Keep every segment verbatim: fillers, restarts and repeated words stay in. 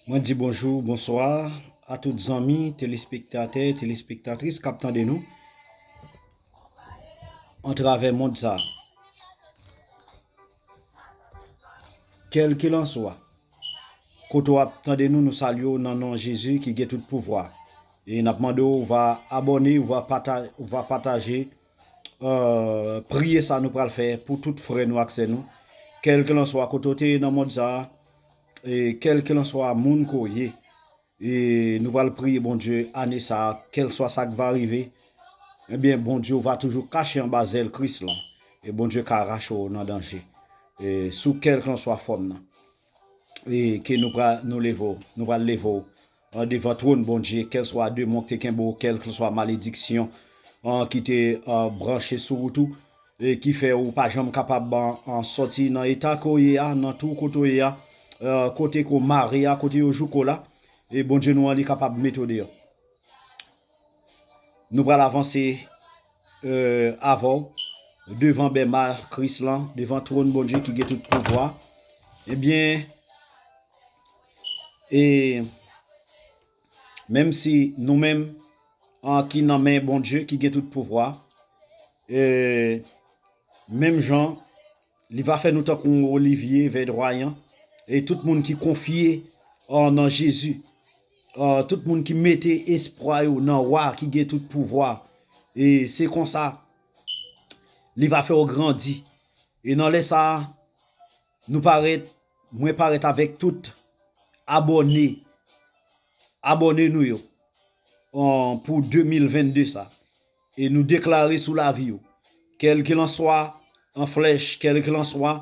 Mwen di bonjou, bonswa a tout zanmi, telespektatè, telespektatris k ap tande nou atravè mond sa. Kèlkelanswa kote w ap tande nou, nou salye w nan non Jezi ki gen tout pouvwa. E n ap mande w, w va abòne, w va pata-, w va pataje, euh, priyè sa nou pral fè pou tout frè nou ak sè nou. Kèlkelanswa kote w te ye nan mond sa, e kèlkelanswa moun ke w ye, e nou pral priye Bondye ane sa, kèlswa sa k va rive, ebyen, Bondye w va toujou kache anba zèl Kris lan. E Bondye ka rache w nan danje. E sou kèlkelanswa fòm nan. E ke nou pral, nou leve w, nou pral leve w, an, devan twòn Bondye, kèlswa demon ki te kenbe w, kèlkeswa malediksyon, an, ki te, an, branche sou wout ou, e ki fè ou pa janm kapab, an, an, sòti nan eta ke w ye a, nan twou kote w ye a, e, kote ke w mare a, kote yo jouke w la, e Bondye nou an, li kapab mete w deyò. Nou pral avanse, e, avè w devan bèma Kris lan, devan twòn Bondye ki gen tout pouvwa. Ebyen, e menm si nou menm, an, ki nan men Bondye ki gen tout pouvwa, e menm jan li va fè nou tankou yon olivye vèdwayan, e tout moun ki konfye, an, nan Jezi, an, tout moun ki mete espwa yo nan Wa ki gen tout pouvwa, e se konsa li va fè w grandi. E nan lè sa a, nou parèt, mwen parèt avèk tout abòne, abòne nou yo, an, pou de mil vennde sa. E nou deklare sou lavi yo, kèlkelanswa an flèch, kèlkelanswa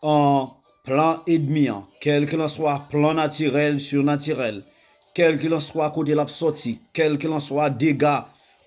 an plan ènmi an, kèlkelanswa plan natirèl, sinatirèl, kèlkelanswa kote l ap sòti, kèlkelanswa dega,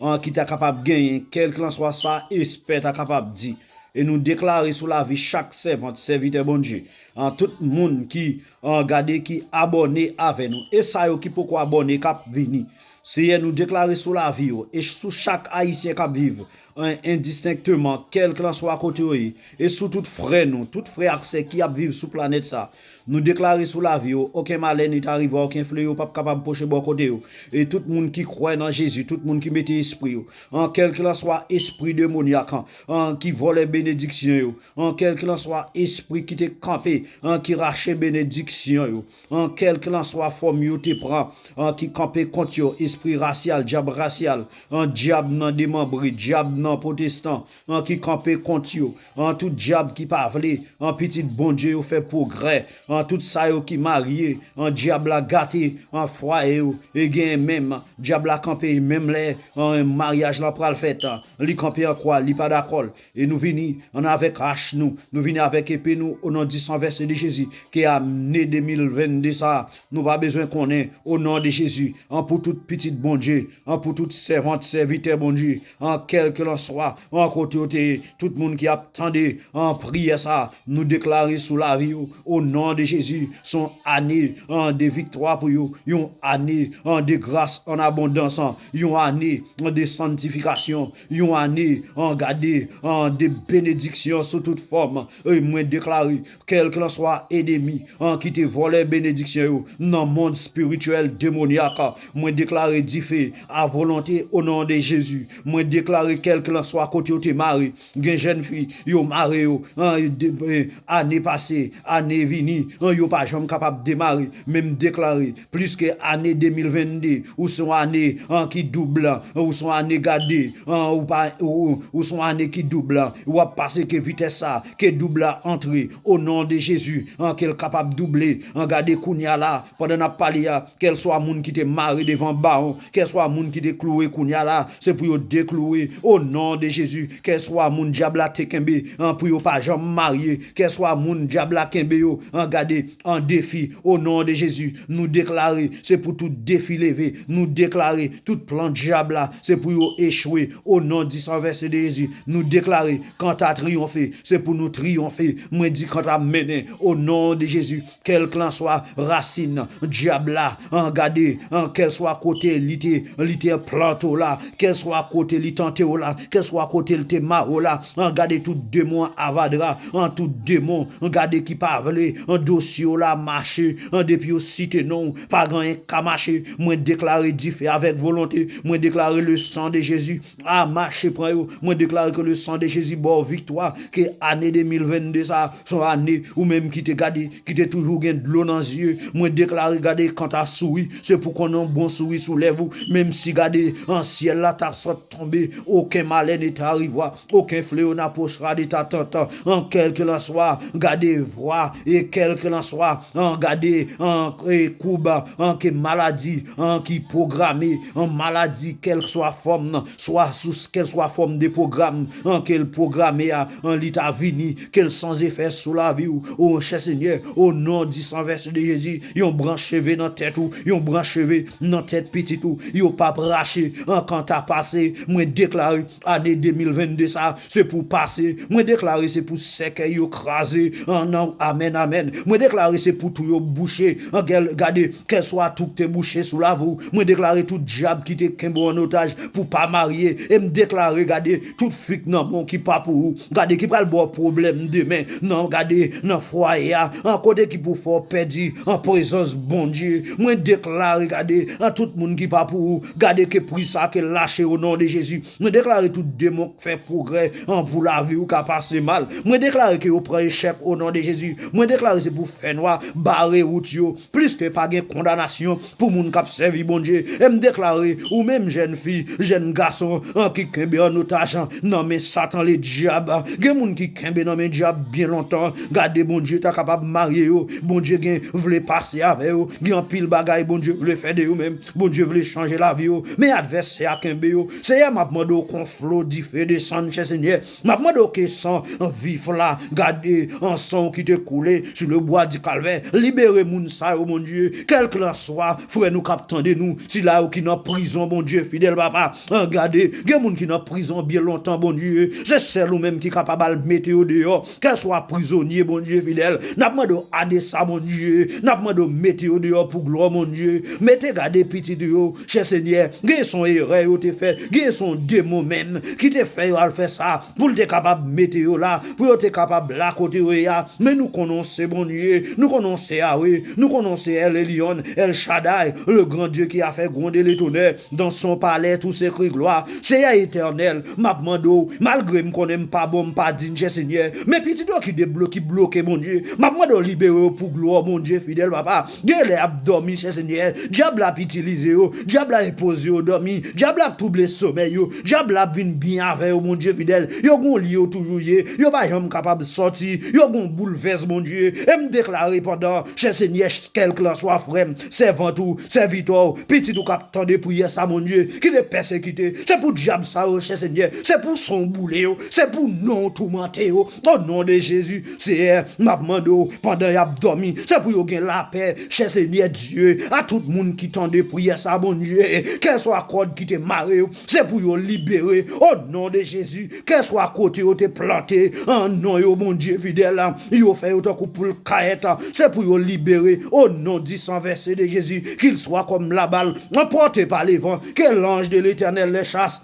an, ki ta kapab genyen, kèlkelanswa sa espè ta kapab di. E nou deklare sou lavi chak sèvant, sèvitè Bondye, an, tout moun ki, an, gade, ki abòne avè nou, e sa yo ki poko abòne k ap vini. Seyè, nou deklare sou lavi yo e sou chak Ayisyen k ap viv, an, endistenkteman, kèlkelanswa kote yo ye, e sou tout frè nou, tout frè ak sè ki ap viv sou planèt sa. Nou deklare sou lavi yo, okenn malè ni ta rive, okenn fleyo p ap kapab pwoche bò kote yo. E tout moun ki kwè nan Jezi, tout moun ki mete espri yo, an, kèlkelanswa espri demonyak, an, ki vòlè benediksyon yo, an, kèlkelanswa espri ki te kanpe, an, ki rache benediksyon yo, an, kèlkelanswa fòm yo te pran, an, ki kanpe kont yo, espri rasyal, dyab rasyal, an, dyab nan demanbre, dyab nan pwotestan, an, ki kanpe kont yo, an, tout dyab ki pa vle, an, pitit Bondye yo fè pwogrè, an, tout sa yo ki marye, an, dyab la gate, an, fwaye yo, e genyen menm, dyab la kanpe menm lè, an, maryaj lan pral fèt, an, li kanpe an kwa, li pa dakò l. E nou vini, an, avèk ach nou, nou vini avèk epe nou, o non di san vèse de Jezi, ke ane de mil vennde sa, nou pa bezwen konnen, o non de Jezi, an, pou tout pitit Bondye, an, pou tout sèvant, sèvitè Bondye, an, kèlkelanswa, an, kote yo te ye, tout moun ki ap tande, an, priyè sa, nou deklare sou lavi yo, o non de Jezi, se yon ane, an, de viktwa pou yo, yon ane, an, de gras an abondans, an, yon ane, an, de sanntifikasyon, yon ane, an, gade, an, de benediksyon sou tout fòm. E mwen deklare, kèlkelanswa ènmi, an, ki te vòlè benediksyon yo nan mond espirityèl demonyak, mwen deklare dife a volonte o non de Jezi. Mwen deklare kèlkelanswa kote yo te mare, gen jèn fi, yo mare yo, an, de, e, ane pase, ane vini, an, yo pa janm kapab demare. Men m deklare, plis ke ane de mil vennde, ou se yon ane, an, ki doub, an, ou se yon ane gade, an, ou pa, ou, ou se yon ane ki doub, an, w ap pase ke vitès sa, ke doub la antre, o non de Jezi, an, ke l kapab double, an, gade kounye a la, pandan n ap pale a, kèlswa moun ki te mare devan bawon, kèlswa moun ki te klouwe kounye a la, se pou yo deklouwe, o non de Jezi, kèlswa moun dyab la te kenbe, an, pou yo pa janm marye, kèlswa moun dyab la kenbe yo, an, gade, an defi, o non de Jezi, nou deklare, se pou tout defi leve, nou deklare, tout plan dyab la, se pou yo echwe, o non di san vèse de Jezi, nou deklare, kanta triyonfe, se pou nou triyonfe, mwen di kanta mennen, o non de Jezi, kèlkelanswa rasin dyab la, an, gade, an, kèlswa kote li te, li te plante w la, kèlswa kote li tante w la, kèlswa kote li te mare w la, an, gade tout demon avadra, an, tout demon, an, gade ki pa vle, an, dosye w la mache, an, depi yo site non w, pa gen anyen k ka mache. Mwen deklare dife avèk volonte, mwen deklare le sang de Jésus, a, mache pran yo, mwen deklare ke le sang de Jésus ba w viktwa, ke ane de mil vennde sa, se yon ane ou menm ki te gade, ki te toujou gen dlo nan zye. Mwen deklare, gade, kanta souri, se pou konn yon bon souri sou lèv ou, menm si, gade, an, syèl la t ap sot tonbe, aucun malheur ne t'arrivera, aucun fléau n'approchera de ta tente, an, kèlkelanswa, gade, vwa, e kèlkelanswa, an, gade, an, e koub, an, ke maladi, an, ki pwograme, an, maladi, kèlkeswa fòm nan, swa sou kèlkeswa fòm de pwogram, an, ke l pwograme a, an, li ta vini, ke l san efè sou lavi w, o chè Senyè, o non di san vèse de Jezi, yon branch cheve nan tèt ou, yon branch cheve nan tèt pitit ou, yo p ap rache, an, kanta pase, mwen deklare, ane de mil vennde sa, se pou pase, mwen deklare se pou sèkèy yo kraze, an, nan, amèn, amèn, mwen deklare se pou tou yo bouche, an, gèl, gade, kèlswa tou k te bouche sou lavi w, mwen deklare tout dyab ki te kenbe w an otaj pou pa marye, e m deklare, gade, tout fik nan bon ki pa pou ou, gade, ki pral ba w pwoblèm demen, nan, gade, nan fwaye a, an, kote ki pou fè w pèdi an prezans Bondye, mwen deklare, gade, an, tout moun ki pa pou ou, gade, ke pri sa ke l lache o non de Jezi, mwen deklare tout demon k fè pwogrè, an, pou lavi w ka pase mal, mwen deklare ke yo pran echèk o non de Jezi, mwen deklare se pou fènwa bare wout yo, pliske pa gen kondanasyon pou moun k ap sèvi Bondye. E m deklare, ou menm jèn fi, jèn gason, an, ki kenbe an otaj, an, nan men Satan ledyab, gen moun ki kenbe nan men dyab byen lontan, gade, Bondye ta kapab marye yo, Bondye gen vle pase avè yo, gen anpil bagay Bondye vle fè de yo menm, Bondye vle chanje lavi yo, men advèsè a kenbe yo. Seyè, m ap mande w kon flo dife desann, chè Senyè, m ap mande w ke san vif la, gade, an, san w ki te koule sou le bwa di Kalvè, libere moun sa yo, Bondye, kèlkelanswa frè nou k ap tande nou, sila yo ki nan prizon, Bondye fidèl, papa, an, gade, gen moun ki nan prizon byen lontan, Bondye, se sèl ou menm ki kapab al mete yo deyò, kèlswa prizonye, Bondye fidèl, n ap mande w ane sa, Bondye, n ap mande w mete yo deyò pou glwa, Bondye, mete, gade, pitit yo, chè Senyè, gen se yon erè yo te fè, gen se yon demon menm ki te fè yo al fè sa, pou l te kapab mete yo la, pou yo te kapab la kote yo ye a. Men nou konnen w se Bondye, nou konnen w se Yawe, nou konnen w se El Elyon, El Shaddai, le grand Dieu qui a fait gronder les tonnerres dans son palais, tous ses cris gloire. Seyè Etènèl, m ap mande w, malgre m konnen m pa bon, m pa diy, chè Senyè, men pitit yo ki debloke, ki bloke, Bondye, m ap mande w libere yo pou glwa, Bondye fidèl, papa. Gen lè y ap dòmi, chè Senyè, dyab la ap itilize yo, dyab la enpoze yo dòmi, dyab la ap twouble somèy yo, dyab la ap vin byen avè yo, Bondye fidèl. Yo gon li yo toujou ye, yo pa janm kapab sòti, yo gon boulvès, Bondye. E m deklare pandan, chè Senyè, kèlkelanswa frè m, sèvant ou, sèvitè w, pitit ou k ap tande priyè sa, Bondye, ki te pèsekite, se pou dyab sa yo, chè Senyè, se pou san w boule yo, se pou non w toumante yo, o non de Jezi, Seyè, m ap mande w, pandan y ap dòmi, se pou yo gen lapè, chè Senyè Dye, a tout moun ki tande priyè sa, Bondye, kèlswa kòd ki te mare yo, se pou yo libere, o non de Jezi, kèlswa kote yo te plante, an non yo, Bondye fidèl, yo fè yo tankou poul kayèt, se pou yo libere, o non di san vèse de Jezi, qu'il soit comme la balle emportée par le vent, que l'ange de l'Éternel les chasse.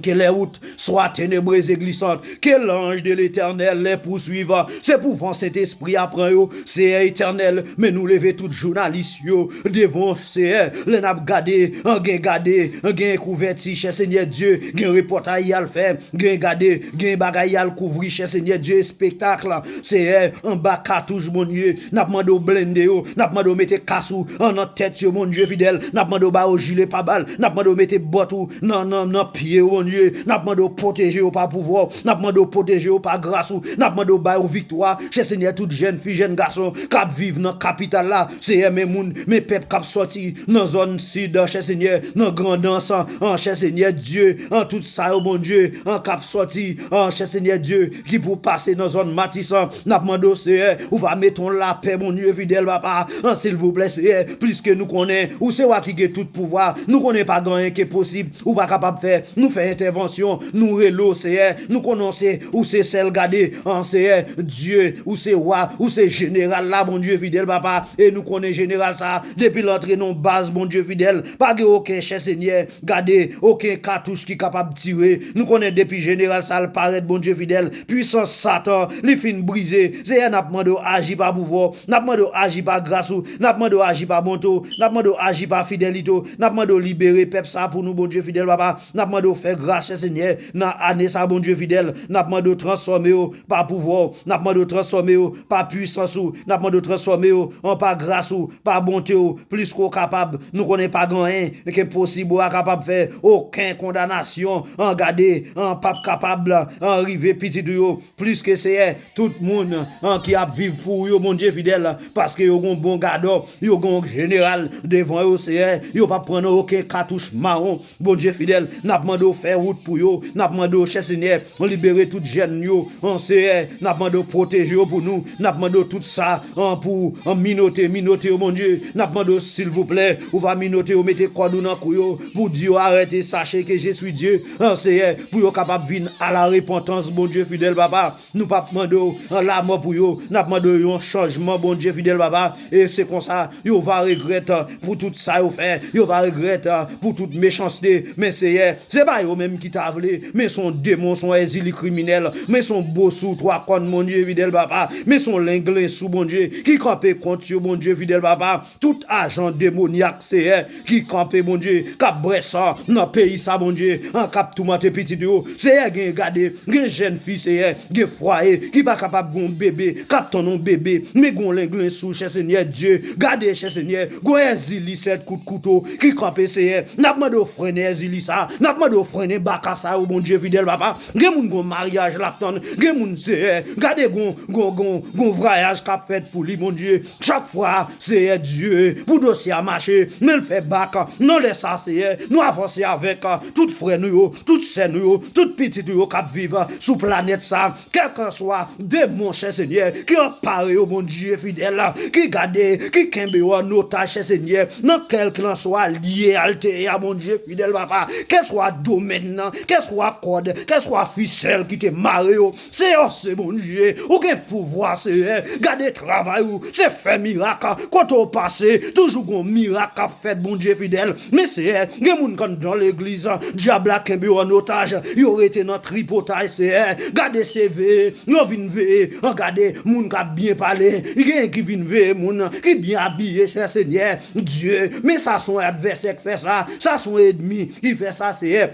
Que les routes soient ténébreuses et glissantes, que l'ange de l'Éternel les poursuive. Se pou van Sentespri a pran yo, Seyè Etènèl, men nou leve tout jounalis yo devan w, Seyè, lè n ap gade, an gen gade, an gen kouvèti, chè Senyè Dye, gen repòtaj y al fè, gen gade, gen bagay y al kouvri, chè Senyè Dye, espektak, Seyè, anba katouch, Bondye, n ap mande w blende yo, n ap mande w mete kas ou an nan tèt yo, Bondye fidèl, n ap mande w ba yo jile pabal, n ap mande w mete bòt ou nan, nan, nan pye yo, Bondye, n ap mande w pwoteje yo pa pouvwa w, n ap mande w pwoteje yo pa gras ou, n ap mande w ba yo viktwa, chè Senyè, tout jèn fi, jèn gason k ap viv nan kapital la, Seyè, men moun, men pèp k ap sòti nan zòn sid, chè Senyè, nan Grandans, an, chè Senyè Dye, an, tout sa yo, Bondye, an, k ap sòti, an, chè Senyè Dye, ki pou pase nan zòn Matisan, n ap mande w, Seyè, ou va mete yon lapè, Bondye fidèl, papa, an, silvouplè, Seyè, pliske nou konnen, ou se wa ki gen tout pouvwa, nou konnen pa gen anyen ki posib, ou pa kapab fè, nou fè entèvansyon, nou rele w, Seyè, nou konnen w se, ou se sèl gade, an, Seyè, Dye, ou se wa, ou se jeneral la, Bondye fidèl, papa, e nou konnen jeneral sa, depi l antre nan baz, Bondye fidèl, pa gen okenn chè, Senyè, gade, okenn katouch ki kapab tire, nou konnen depi jeneral sa l parèt, Bondye fidèl, pwisans Satan, li fin brize, Seyè, n ap mande w aji pa pouvwa w, n ap mande w aji pa gras ou, n ap mande w aji pa bonte w, n ap mande w aji pa fidelite w, n ap mande w libere pèp sa pou nou, Bondye fidèl, papa, n ap mande w fè gras, chè Senyè, nan ane sa, Bondye fidèl, n ap mande w transfòme yo pa pouvwa w, n ap mande w transfòme yo pa pwisans ou, n ap mande w transfòme yo an pa gras ou, pa bonte w, plis ke w kapab, nou konnen pa gen anyen ke posib ou pa kapab fè, okenn kondanasyon, an gade, an p ap kapab, an rive pitit ou yo, plis ke Seyè, tout moun, an ki ap viv pou ou yo, Bondye fidèl, paske yo gon bon gadò, yo gon jeneral devan yo, Seyè, yo p ap pran nan okenn katouch mawon, Bondye fidèl, n ap mande w fè wout pou yo, n ap mande w, chè Senyè, libere tout jèn yo, an Seyè, n ap mande w pwoteje yo pou nou, n ap mande w tout sa, an pou, an minote, minote yo, Bondye, n ap mande w, silvouplè, ou va minote yo, mete kòd ou nan kou yo, pou di yo arete, sachez que je suis Dieu, an Seyè, pou yo kapab vin a la repantans, Bondye fidèl, papa, nou p ap mande w, an lamò pou yo, n ap mande w yon chanjman, Bondye fidèl, papa, e se konsa, yo va regrèt, an, pou tout sa yo fè, yo va regrèt, an, pou tout mechanste, men Seyè, se pa yo menm ki ta vle, men se yon demon, se yon èzili kriminèl, men se yon bosou twa kòn, Bondye fidèl, papa, men se yon lenglensou, Bondye, ki kanpe kont yo, Bondye fidèl, papa, tout ajan demonyak, Seyè, ki kanpe, Bondye, k ap bwè san nan peyi sa, Bondye, an k ap toumante pitit yo, Seyè, gen gade, gen jèn fi, Seyè, gen fwaye ki pa kapab gen yon bebe, k ap tann yon bebe, men gen yon lenglensou, chè Senyè Dye, gade, chè Senyè, gen yon èzili sèt kout kouto ki kanpe, Seyè, n ap mande w frennen èzili sa, n ap mande w frennen baka sa yo, Bondye fidèl, papa, gen moun gen yon maryaj l ap tann, gen moun, Seyè, gade gen yon, gen yon, gen yon, gen yon vwayaj k ap fèt pou li, Bondye, chak fwa, Seyè Dye, pou dosye a mache, men l fè bak, nan lè sa, Seyè, nou avanse avèk, tout frè nou yo, tout sè nou yo, tout pitit nou yo k ap viv sou planèt sa, kèlkanswa demon, chè Senyè, ki anpare yo, Bondye fidèl, ki gade, ki kenbe yo an otaj, chè Senyè, nan kèlkanswa lye al te ye a, Bondye fidèl, papa, kèlswa domèn nan, kèlswa kòd, kèlswa fisèl ki te mare yo, Seyè, se Bondye, ou gen pouvwa, Seyè, gade travay ou, se fè mirak, kote w pase, toujou gen yon mirak k ap fèt, Bondye fidèl, men Seyè, gen moun k anndan legliz, dyab la kenbe yo an otaj, yo rete nan tripotay, Seyè, gade se veye, yo vin veye, an gade moun k ap byen pale, genyen ki vin veye moun ki byen abiye, chè Senyè Dye, men sa se yon advèsè k fè sa, sa se yon ènmi ki fè sa, Seyè.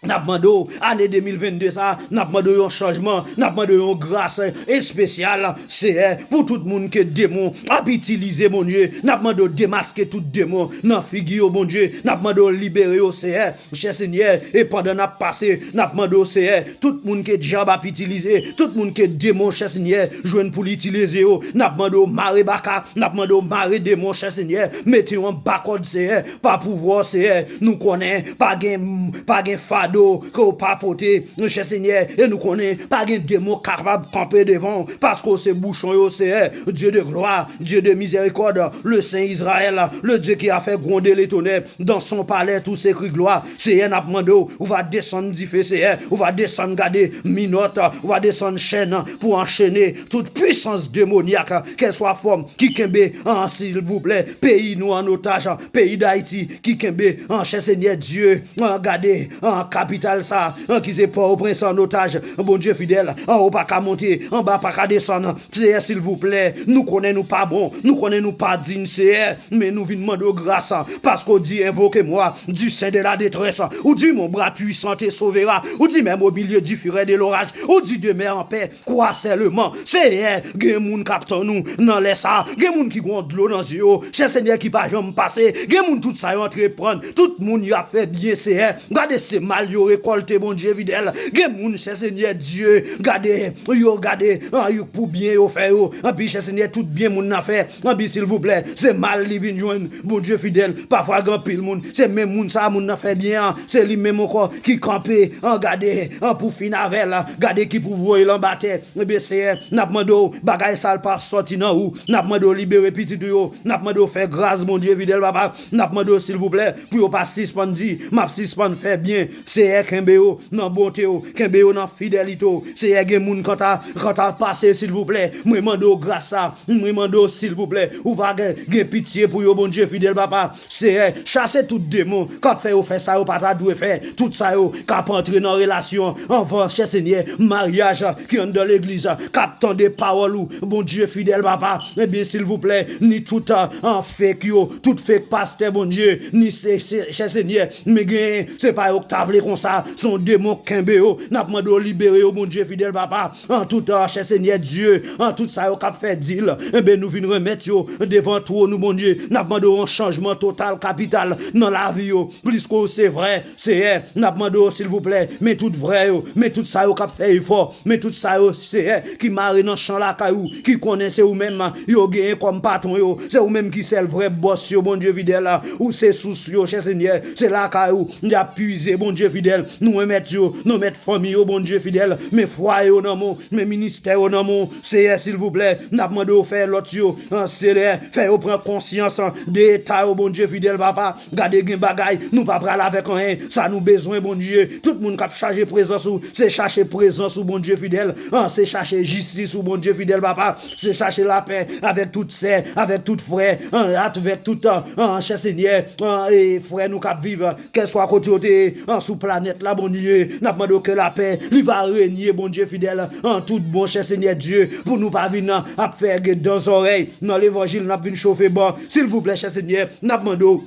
N ap mande w, ane de mil venn de sa, n ap mande w yon chanjman, n ap mande w yon gras espesyal, Seyè, pou tout moun ke demon ap itilize, Bondye. N ap mande w demaske tout demon nan figi yo, Bondye. N ap mande w libere yo, Seyè. Chè Senyè, e pandan n ap pase, n ap mande w, Seyè, tout moun ke dyab ap itilize, tout moun ke demon, chè Senyè, jwenn pou l itilize yo, n ap mande w mare baka, n ap mande w mare demon, chè Senyè, mete yo anba kòd, Seyè, pa pouvwa w, Seyè, nou konnen, pa gen, pa gen fado ke w pa pote, chè Senyè, e nou konnen, pa gen demon kapab kanpe devan w, paske w se bouchon yo, Seyè, Dye de glwa, Dye de mizèrikòd, le Sen Izrayèl, le Dye ki a fè gwonde letonè, dans son palais tous ses cris gloire, Seyè, n ap mande w, ou va desann dife, Seyè, ou va desann gade minòt, ou va desann chèn pou anchene tout pwisans demonyak, kèlswa fòm ki kenbe, an, silvouplè, peyi nou an otaj, peyi Dayiti ki kenbe, an, chè Senyè Dye, an, gade, an, kapital sa, an, ki se Pòtoprens an otaj, Bondye fidèl, anwo pa ka monte, anba pa ka desann, Seyè, silvouplè, nou konnen nou pa bon, nou konnen nou pa diy, Seyè, men nou vin mande w gras, paske w di, invoquez-moi du sein de la détresse, ou di, mon bras puissant te sauvera, ou di, même au milieu du fureur et de l'orage, ou di, demeure en paix, crois seulement, Seyè, gen moun k ap tann ou nan lè sa, gen moun ki gon dlo nan zye yo, chè Senyè ki pa janm pase, gen moun tout sa yo antreprann, tout moun y ap fè byen, Seyè, gade se mal yo rekòlte, Bondye fidèl, gen moun, chè Senyè Dye, gade, yo gade, an, yo pou byen yo fè yo, anpi chè Senyè, tout byen moun nan fè, anpi silvouplè, se mal li vin jwenn, Bondye fidèl, pafwa gen anpil moun, se menm moun sa moun nan fè byen an, se li menm ankò ki kanpe, an, gade, an, pou fin avè l, gade ki pou voye l anba tè, ebyen Seyè, n ap mande w, bagay sa l pa sòti nan ou, n ap mande w libere pitit ou yo, n ap mande w fè gras, Bondye fidèl, papa, n ap mande w silvouplè, pou yo pa sispann di, m ap sispann fè byen, Seyè, kenbe yo nan bonte w, kenbe yo nan fidelite w. Seyè, gen moun k ap, k ap pase, silvouplè. Mwen mande w gras sa, mwen mande w, silvouplè, ou va gen, gen pitye pou yo, Bondye fidèl, papa. Seyè, chase tout demon k ap fè yo fè sa yo pa ta dwe fè. Tout sa yo k ap antre nan relasyon anvan, chè Senyè, maryaj ki anndan legliz, k ap tande pawòl ou, Bondye fidèl, papa. Ebyen, silvouplè, ni tout, an, fake yo, tout fake pastè, Bondye, ni se, se, chè Senyè, men gen, se pa yo k ta vle konsa, se yon demon k kenbe yo. N ap mande w libere yo, Bondye fidèl, papa. An tout, an, chè Senyè Dye, an tout sa yo k ap fè dil, enben, nou vin remèt yo devan twòn ou, Bondye. N ap mande w yon chanjman total, kapital nan lavi yo. Plis ke w se vrè, Seyè, n ap mande w, silvouplè, men tout vrè yo, men tout sa yo k ap fè efò, men tout sa yo, Seyè, ki mare nan chan lakay ou, ki konnen se ou menm yo genyen kòm patwon yo, se ou menm ki sèl vrè bòs yo, Bondye fidèl, ou se sous yo, chè Senyè, se lakay ou y ap pwize, Bondye fidèl, nou remèt yo, nou remèt fanmi yo, Bondye fidèl, men fwaye yo nan men w, men ministè yo nan men w, Seyè, silvouplè, n ap mande w fè lòt yo, an, Seyè, fè yo pran konsyans, an, de eta yo, Bondye fidèl, papa. Gade, gen bagay, nou pa pral avèk anyen, sa nou bezwen, Bondye. Tout moun k ap chache prezans ou, se chache prezans ou, Bondye fidèl, an, se chache jistis ou, Bondye fidèl, papa. Se chache lapè avèk tout sè, avèk tout frè, an, avèk tout, an, an, chè Senyè, an, e frè nou k ap viv, kèlswa kote yo te ye, an, sou planèt la, Bondye, n ap mande w ke lapè, li va renye, Bondye fidèl, an, tout bon, chè Senyè Dye, pou nou pa vin, an, ap fè gen dan zòrèy nan levanjil, n ap vin chofe ban. Silvouplè, chè Senyè, n ap mande w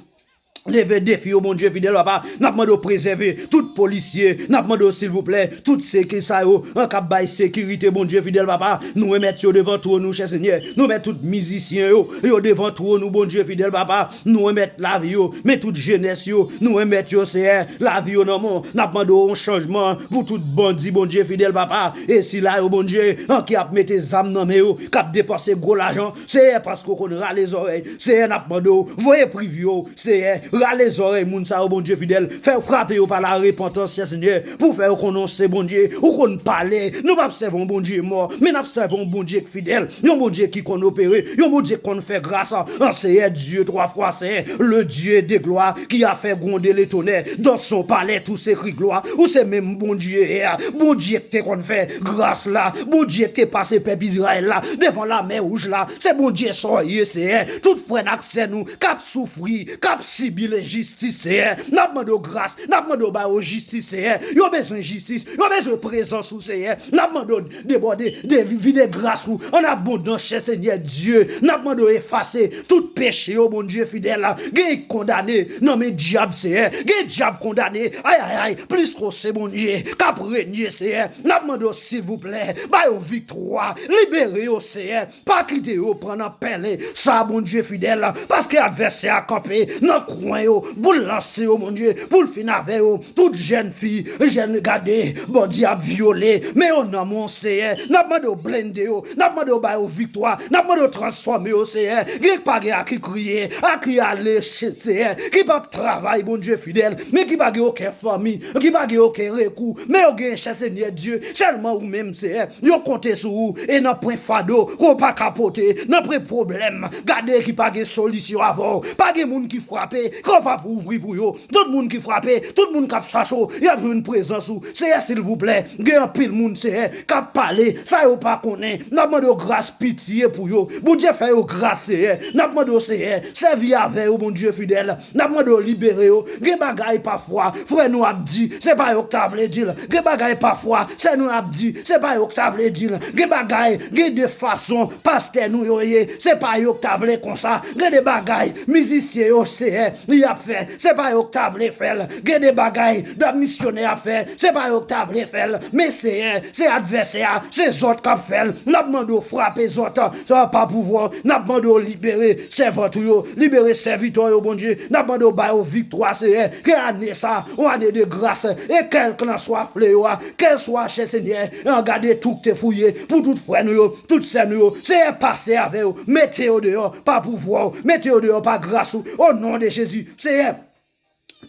leve defi yo, Bondye fidèl, papa. N ap mande w prezève tout polisye. N ap mande w, silvouplè, tout seki sa yo, an, k ap bay sekirite, Bondye fidèl, papa. Nou remèt yo devan twòn ou, chè Senyè. Nou remèt tout mizisyen yo, yo devan twòn ou, Bondye fidèl, papa. Nou remèt lavi yo, men tout jenès yo, nou remèt yo, Seyè, lavi yo nan men w. N ap mande w yon chanjman pou tout bandi, Bondye fidèl, papa. E sila yo, Bondye, an, ki ap mete zam nan men yo, k ap depanse gwo lajan, Seyè, paske w konn rale zòrèy. Seyè, n ap mande w, voye privye w, Seyè, rale zòrèy moun sa yo, Bondye fidèl. Fè yo frape yo pa larepantans, chè Senyè, pou fè yo konnen w se Bondye. Ou konn pale. Nou p ap sèvi yon Bondye mò, men n ap sèvi yon Bondye k fidèl, yon Bondye ki konn opere, yon Bondye k konn fè gras. An, Seyè Dye twa fwa sen, le Dieu de gloire, qui a fait gronder les tonnerres. Dans son palais, tout s'écrie gloire. Ou se menm Bondye a, Bondye k te konn fè gras la, Bondye k te pase pèp Izrayèl la devan Lamè Wouj la. Se Bondye sa w ye, Seyè. Tout frè n ak sè nou k ap soufri, k ap sibi lenjistis, Seyè, n ap mande w gras, n ap mande w ba yo jistis, Seyè. Yo bezwen jistis, yo bezwen prezans ou, Seyè. N ap mande w debòde, de, vide gras ou an abondans, chè Senyè Dye. N ap mande w efase tout peche yo, Bondye fidèl. Gen kondane nan men dyab, Seyè. Gen dyab kondane. Ay, ay, ay. Plis ke w se Bondye k ap renye, Seyè. N ap mande w, silvouplè, ba yo viktwa. Libere yo, Seyè. Pa kite yo pran nan pèlen sa, Bondye fidèl. Paske advèsè a kanpe nan kwen yo pou l lanse yo, Bondye, pou l fin avè yo. Tout jèn fi, jèn, gade, bandi ap vyole, men yo nan men w, Seyè. N ap mande w blende yo, n ap mande w ba yo viktwa, n ap mande w transfòme yo, Seyè. Gen k pa gen a ki kriye, a ki ale, Seyè, ki p ap travay, Bondye fidèl, men ki pa gen okenn fanmi, ki pa gen okenn rekou, men yo gen, chè Senyè Dye, sèlman ou menm, Seyè. Yo konte sou ou, e nan pwen fado ke w pa ka pote, nan pwen pwoblèm, gade, ki pa gen solisyon avè w. Pa gen moun ki frape, ke w p ap ouvri pou yo. Tout moun ki frape, tout moun k ap chache w, y ap jwenn prezans ou. Seyè, silvouplè, gen anpil moun, Seyè, k ap pale sa yo pa konnen. N ap mande w gras, pitye pou yo. Bondye, fè yo gras, Seyè. N ap mande w, Seyè, sèvi avè yo, Bondye fidèl. N ap mande w libere yo. Gen bagay pafwa frè nou ap di, se pa yo k ta vle di l. Gen bagay pafwa sè nou ap di, se pa yo k ta vle di l. Gen bagay, gen de fason pastè nou yo ye, se pa yo k ta vle konsa. Gen de bagay mizisyen yo, Seyè, y ap fè, se pa yo k ta vle fè l. Gen de bagay dòt misyonè ap fè, se pa yo k ta vle fè l. Men, Seyè, se advèsè a, se zòt k ap fè l. N ap mande w frape zòt, sa pa pouvwa w. N ap mande w libere sèvant ou yo, libere sèvitè w yo, Bondye. N ap mande w ba yo viktwa, Seyè. Ke ane sa, yon ane de gras, e kèlkanswa fleyo a, kèlswa, chè Senyè, an, gade tou k te fouye pou tout frè nou yo, tout sè nou yo. Seyè, pase avè yo, mete yo deyò pa pouvwa w, mete yo deyò pa gras ou, o non de Jezi. Seyè,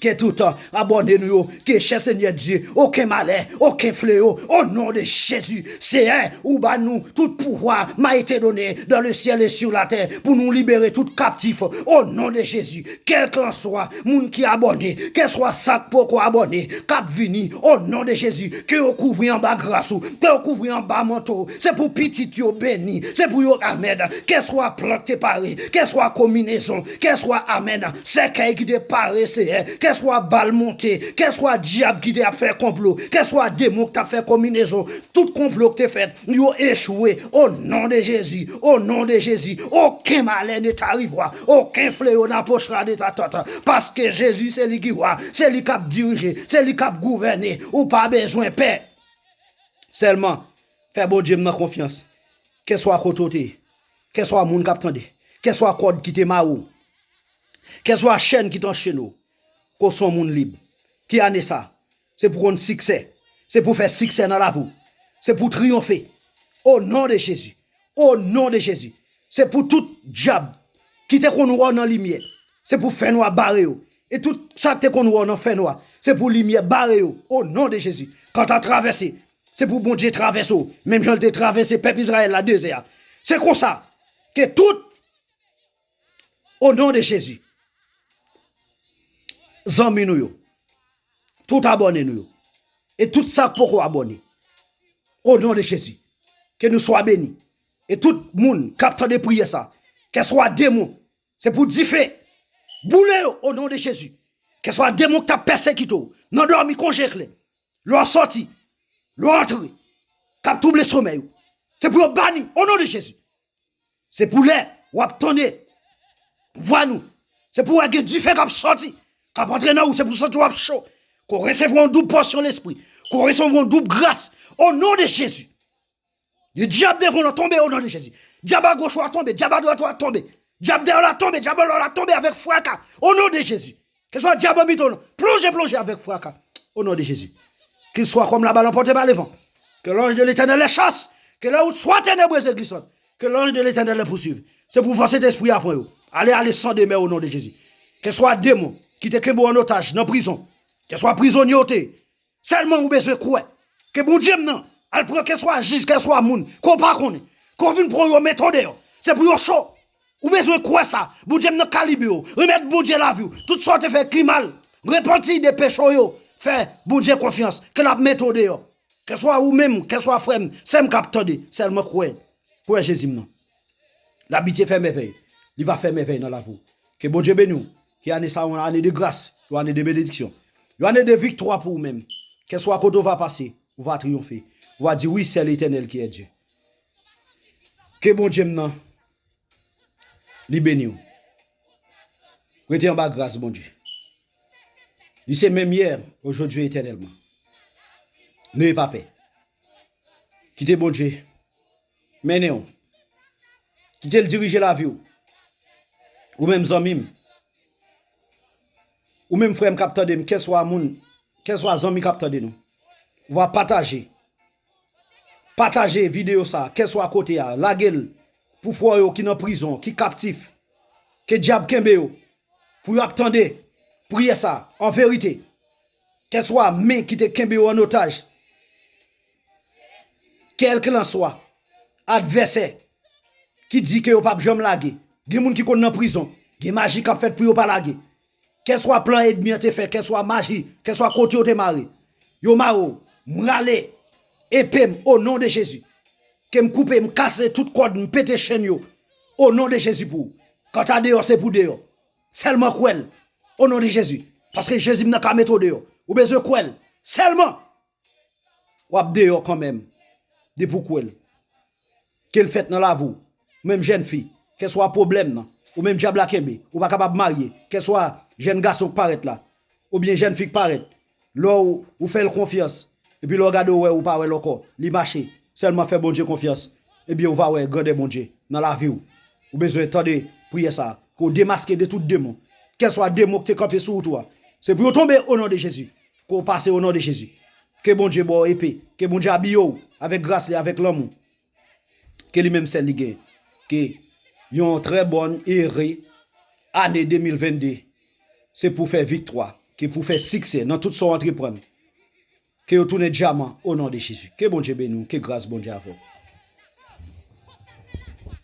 Ke tout, euh, abòne nou yo, ke chè Senyè Dye, okenn malè, okenn fleyo, o non de Jezi. Seyè, ou ba nou tout pouvwa m'a été donné dans le ciel et sur la terre, pou nou libere tout kaptif, o non de Jezi. Kèlkanswa moun ki abòne, kèlkanswa sa k poko abòne, k ap vini, o non de Jezi, ke yo kouvri anba gras ou, ke yo kouvri anba manto. Se pou pitit yo beni, se pou yo, amèn. Kèlkanswa plan k te pare, kèlkanswa konbinezon, kèlkanswa, amèn, sèkèy ki te pare, Seyè, kèlkanswa bal monte, kèlkanswa dyab ki te ap fè konplo, kèlkanswa demon ki t ap fè konbinezon, tout konplo ki te fèt, yo echwe, o non de Jezi, o non de Jezi. Okenn malè ne t'arrivera, aucun fléau n'approchera de ta tente, paske Jezi se li ki wa, se li k ap dirije, se li k ap gouvène, ou pa bezwen pè. Sèlman, fè Bondye m nan konfyans. Kèlkanswa kote w te ye, kèlkanswa moun k ap tande, kèlkanswa kòd ki te mare w, kèlkanswa chèn ki t anchene w, ke w se yon moun lib. Ki ane sa? Se pou konn siksè. Se pou fè siksè nan lavi w. Se pou triyonfe. O non de Jezi. O non de Jezi. Se pou tout dyab ki te konn wè w nan limyè, se pou fènwa bare yo. E tout sa k te konn wè w nan fènwa, se pou limyè bare yo. O non de Jezi. Kanta travèse, se pou Bondye travèse w, menm jan l te travèse pèp Izrayèl la dezè a. Se konsa ke tout, o non de Jezi, zanmi nou yo, tout abòne nou yo, e tout sa k poko abòne, o non de Jezi, ke nou swa beni. E tout moun k ap tande priyè sa, kèlkanswa demon, se pou dife boule yo, o non de Jezi. Kèlkanswa demon k t ap pèsekite w nan dòmi, konje eklè, lè w sòti, lè w antre, k ap twouble somèy ou, se pou yo bani, o non de Jezi. Se pou lè w ap tande vwa nou, se pou w wè gen dife k ap sòti, k ap antre nan ou, se pou w santi w ap cho, ke w resevwa yon doub pòsyon Lespri, ke w resevwa yon doub gras, o non de Jezi. Dyab devan w tonbe, o non de Jezi. Dyab agoch ou a tonbe, dyab adwat ou a tonbe, dyab dèyè w la tonbe, dyab anlè w la tonbe avèk fraka, o non de Jezi. Keswa dyab anmitan w lan, plonje, plonje avèk fraka, o non de Jezi. Qu'il soit comme la balle emportée par le vent. Que l'ange de l'Éternel les chasse. Que leur route soit ténébreuse et glissante. Que l'ange de l'Éternel les poursuive. Se pou fò Sentespri a pran yo. Ale, ale san demè, o non de Jezi. Keswa demon ki te kenbe w an otaj nan prizon, keswa prizonye w te ye, sèlman ou bezwen kwè ke Bondye m nan al pran keswa jij, keswa moun ke w pa konnen, ke w vin pran yo mete w deyò. Se pou yo cho. Ou bezwen kwè sa. Bondye m nan ka libere w. Remèt Bondye lavi w. Tout sa w te fè ki mal, repanti de peche w yo. Fè Bondye konfyans ke l ap mete w deyò. Keswa ou menm, keswa frè m, sè m k ap tande, sèlman kwè. Kwè Jezi m nan. L ap abitye fè mèvèy. Li va fè mèvèy nan lavi w. Ke Bondye beni w. Ke ane sa a yon ane de gras, yon ane de benediksyon, yon ane de viktwa pou ou menm. Keswa kote w va pase, ou va triyonfe. Ou va di, "Oui, c'est l'Éternel qui est Dieu." Ke Bondye m nan li beni w. Rete anba gras Bondye. Li se menm yè, ojodwi, etènèlman. Ne pa pè. Kite Bondye mennen w. Kite l dirije lavi w. Ou menm zanmi m. Ou menm frè m k ap tande m, kèlswa moun, kèlswa zanmi k ap tande nou. Ou va pataje. Pataje videyo sa, kèlswa kote a, lage l pou frè yo ki nan prizon, ki kaptif. Ke dyab kenbe yo, pou yo ap tande priyè sa, an verite. Kèlswa men ki te kenbe yo an otaj, kèlkelanswa advèsè ki di ke yo p ap janm lage. Gen moun ki konn nan prizon, gen maji k ap fèt pou yo pa lage. Kèlswa plan ènmi an te fè, kèlswa maji, kèlswa kote yo te mare, yo mare w. M rale epe m, o non de Jezi. Ke m koupe, m kase tout kòd, m pete chenn yo, o non de Jezi pou ou. Kanta deyò, se pou deyò. Sèlman kwè l, o non de Jezi. Paske Jezi m nan ka mete w deyò. Ou bezwen kwè l. Sèlman. W ap deyò kanmenm. Depi w kwè l. Ke l fèt nan lavi w. Ou menm jèn fi, kèlswa pwoblèm nan, ou menm dyab la kenbe, ou pa kapab marye, kèlswa jèn gason k parèt la, oubyen jèn fi k parèt, lè w, ou fè l konfyans, epi lè w gade w wè ou pa wè l ankò, li mache, sèlman fè Bondye konfyans, ebyen ou va wè grandè Bondye nan lavi w. Ou bezwen tande priyè sa, ke w demaske de tout demon, kèlswa demon ki te kanpe sou wout ou a, se pou yo tonbe o non de Jezi. Ke w pase o non de Jezi. Ke Bondye ba w epe. Ke Bondye abiye w avèk gras li, avèk lanmou. Ke li menm sèl li gen. Ke yon trè bòn, ere ane de mil venn de. Se pou fè viktwa. ke pou fè siksè nan tout sa w antreprann. Ke yo tounen dyaman o non de Jezi. Ke Bondye beni w, ke gras Bondye avè w.